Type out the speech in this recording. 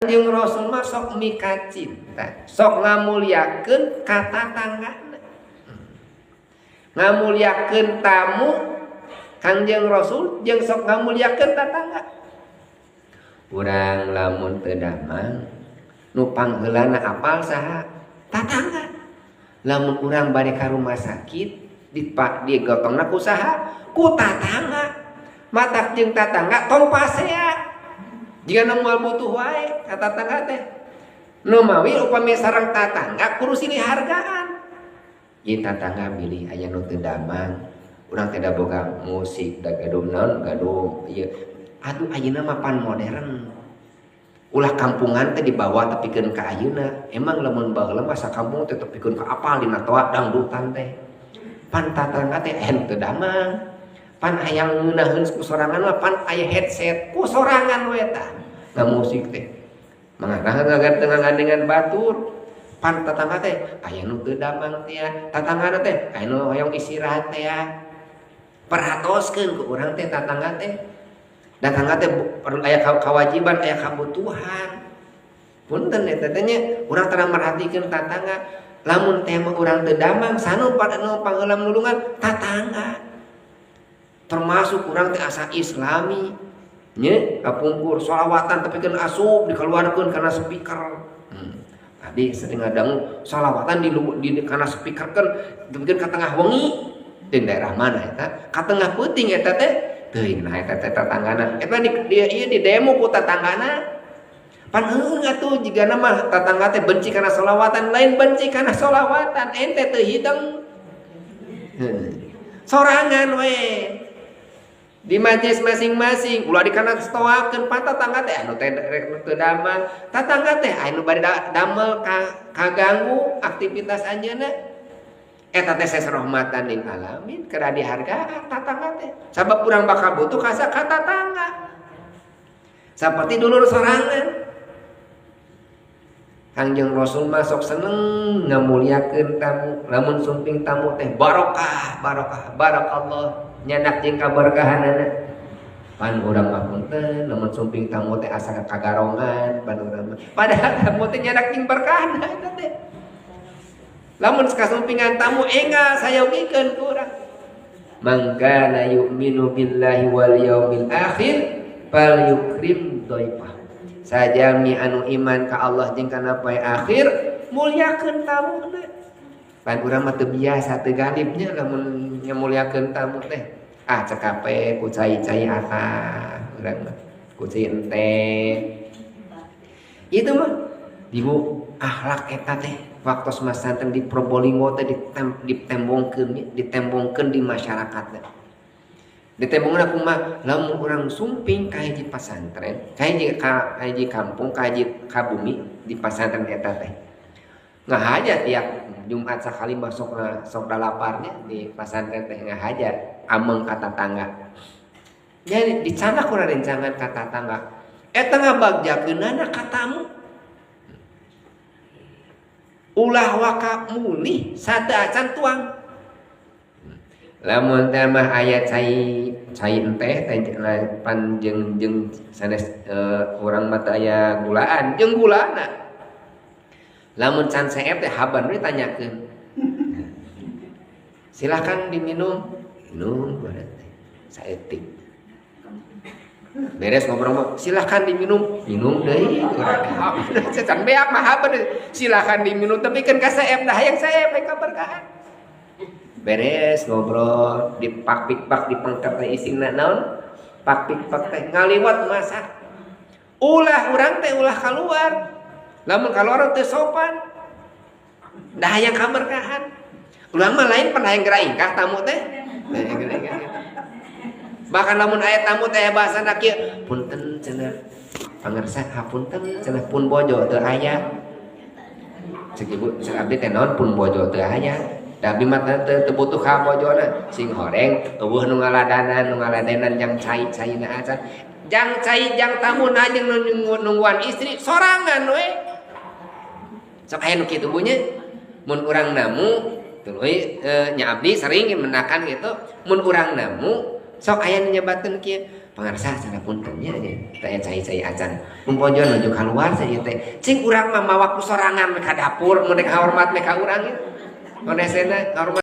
Kanjeng Rasul mah sok mika cinta, sok ngamuliakeun ka tatanggana. Ngamuliakeun tamu Kanjeng Rasul jeung sok ngamuliakeun tatangga. Urang lamun teu damang nu pangheulana apal saha? Tatangga. Lamun urang bade ka rumah sakit digotongna ku saha? Ku tatangga. Matak jeung tatangga tong pasea. Jika moal butuh wae ka tatangga teh. Nu mawi upami sareng tatangga kudu silih hargaan. Ieu tatangga bilih aya nu teu damang, urang teh da boga musik, da gaduh naon, gaduh ieu. Aduh ayeuna mah pan modern. Ulah kampungan teh dibawa tepikeun ka ayeuna. Emang lamun baheula mah sakampung teh tepikeun ka apal dina toa dangdutan teh. Pan tatangga teh aya nu teu damang. Pan hayang ngeunaheun ku sorangan mah pan aya headset ku sorangan we tah. Ngamusik teh. Mangga ngagandengan batur. Pan tatangga teh aya nu teu damang teh, tatanggana teh aya nu hoyong istirahat teh. Perhatoskeun ku urang teh tatangga teh. Datangga teh perlu aya kewajiban, aya kabutuhan. Punten eta teh nya urang tara merhatikeun tatangga. Lamun teh mah urang teu damang sanu pada nu pangheula nulungan tatangga. Termasuk urang teh asa islami nya kapungkur sholawatan tapi kan asup dikeluarkeun kana speaker. Tadi sering ngadangu sholawatan di kana speaker kan dipikeun ka tengah wengi di daerah mana eta? Ka tengah peuting eta teh. Teuing nah eta teh tatanggana. Eta di ieu di demo ku tatanggana. Pan heueuh atuh jigana mah tatangga teh benci kana sholawatan, lain benci kana sholawatan, ente teu hideng. Sorangan we. Di majelis masing-masing ulah dikana stoakeun pan tatangga teh anu teh teu damang, tatangga teh anu bade damel kaganggu aktivitas anjeunna. Eta teh ses rahmatan lil alamin keur dihargaan tatangga teh. Sabab urang bakal butuh ka tatangga. Seperti dulur sorangan. Kangjeng Rasul mah sok seneng ngamuliakeun tamu, lamun sumping tamu teh barokah, barokah, barakallah. Nyandak jeung kaberkahanana. Pan urang mah punten lamun sumping tamu teh asa kagarongan pan urang mah. Padahal tamu teh nyandak jeung berkahna eta teh. Lamun kasumpingan tamu enggal sayogikeun ku urang. Man kana yu'minu billahi wal yaumil akhir falyukrim dhaifah. Sajami anu iman ka Allah jeung kana poe akhir muliakeun tamuna. Pan urang mah teu biasa teu galibnya lamun nyamuliakeun tamu teh. Ah cekape ku cai-cai atah urang mah ku cai ente. Itu mah ibu akhlak eta teh waktos masanten di Probolinggo teh ditembongkeun, ditembongkeun di masyarakat teh. Ditembongna kumaha lamun urang sumping ka hiji pasantren, ka hiji kampung, ka hiji ka bumi di pasantren eta teh. Ngahaja tiap Jumat sakali masuk sok dalaparnya di pasantren teh ngahaja ameng ka tatangga. Jadi dicandak ku rencangan ka tatangga. Eta ngabagjakeunana ka tamu. Ulah waka mulih sateu acan tuang. Lamun teh mah aya cai cai enteh teh pan jeung jeung sanes urang mah teu aya gulaan jeung gulana. Lamun can seep teh haban we tanyakeun. Silakan diminum. Minum berarti saeutik. Beres ngobrol mah silakan diminum, minum deui urang. Can beak mah haban silakan diminum tapi kan ka seep dah hayang seep we kaberkahan. Beres ngobrol di pak pikpak di pengker teh isina naon? Pak pikpak teh ngaliwat masak. Ulah urang teh ulah keluar. Lamun keluar teh sopan. Dah hayang kaberkahan. Urang mah lain pan hayang geura ingkah tamu teh. Bahkan lamun aya tamu teh bahasana kieu, punten cenah. Pangersa hapunten cenah pun bojo teu aya. Cek ibu, cek abdi teh naon pun bojo teu aya. Da abdi mah teu butuh ka bojona, sing horeng eueuh nu ngaladanan, nu ngaladenan jang cai-caina acan. Jang cai jang tamu na jeung nungguan istri sorangan we. Sok aya nu kitu bu nya. Mun urang namu tuluy nya abdi sering menakan gitu, mun urang namu sok aya nu nyebatkeun kieu, Pangarsa sana, punten nya, teh cai-cai acan. Mumpojon nuju kaluar cenah teh. Cing, urang mah mawa ku sorangan ka dapur mun rek hormat ka urang ieu. Konesena hormat.